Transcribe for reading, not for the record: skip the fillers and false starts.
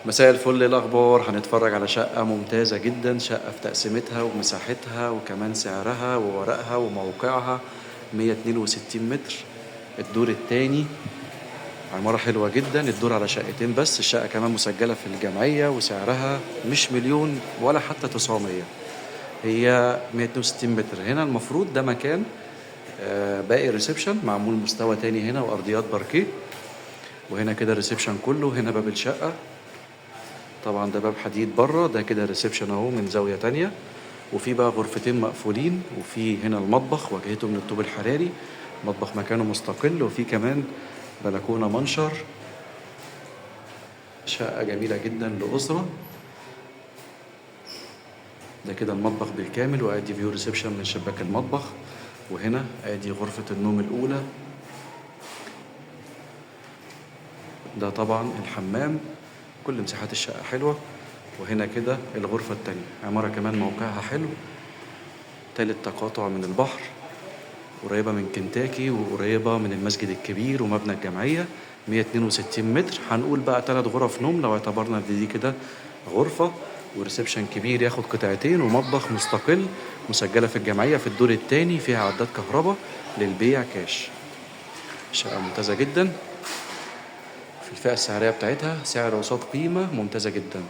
مساء الفل، إيه الأخبار؟ هنتفرج على شقة ممتازة جدا، شقة في تقسيمتها ومساحتها وكمان سعرها وورقها وموقعها. 162 متر، الدور التاني، عمارة حلوة جدا، الدور على شقتين بس. الشقة كمان مسجلة في الجمعية وسعرها مش مليون ولا حتى 900. هي 162 متر. هنا المفروض ده مكان باقي ال reception، معمول مستوى تاني هنا وأرضيات باركيه، وهنا كده ال reception كله. هنا باب الشقة، طبعا ده باب حديد بره. ده كده reception اهو من زاوية تانية، وفي بقى غرفتين مقفولين، وفي هنا المطبخ واجهته من الطوب الحراري، مطبخ مكانه مستقل، وفي كمان بلكونة منشر. شقة جميلة جدا لأسرة. ده كده المطبخ بالكامل، وادي view reception من شباك المطبخ، وهنا ادي غرفة النوم الأولى. ده طبعا الحمام. كل مساحات الشقة حلوة. وهنا كده الغرفة التانية. عمارة كمان موقعها حلو، تالت تقاطع من البحر، قريبة من كنتاكي وقريبة من المسجد الكبير ومبنى الجمعية. 162 متر. هنقول بقى 3 غرف نوم لو اعتبرنا دي كده غرفة، و reception كبير ياخد قطعتين، ومطبخ مستقل. مسجلة في الجمعية في الدور التاني، فيها عداد كهرباء، للبيع كاش. شقة ممتازة جدا في الفئة السعرية بتاعتها، سعر قصاد قيمة ممتازة جدا.